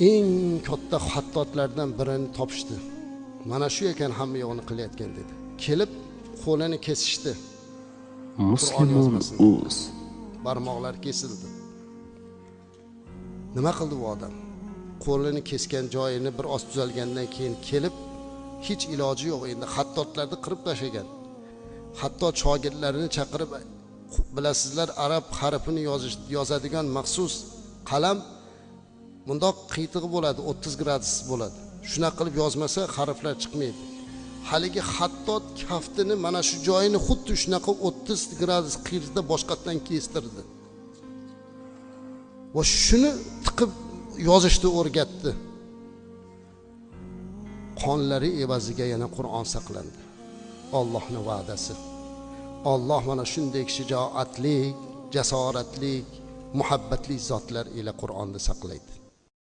Eng katta xattotlardan birini topishdi. Mana shu ekan hamma yo'g'ini qilayotgan dedi. Kelib qo'lini kesishdi. Muslimun uz. Barmoqlari kesildi. Nima qildi bu odam? Qo'lini kesgan joyini bir oz tuzalgandan keyin kelib, hech iloji yo'q endi, xattotlarni qirib tashlagan. Hatto shogirdlarini chaqirib, bilasizlar, arab harfini yozadigan maxsus qalam bundoq qiytig'i bo'ladi, 30 gradus bo'ladi. Shunaqa qilib yozmasa harflar chiqmaydi. Haligi xattot kaftini mana shu joyini xuddi shunaqa 30 gradus qiyirda boshqatdan kestirdi. Va shuni tiqib yozishni o'rgatdi. Qonlari evaziga yana Qur'on saqlandi. Allohning va'dasi. Alloh mana shunday shijoatli, jasoratli, muhabbatli zotlar ila Qur'onni saqlaydi.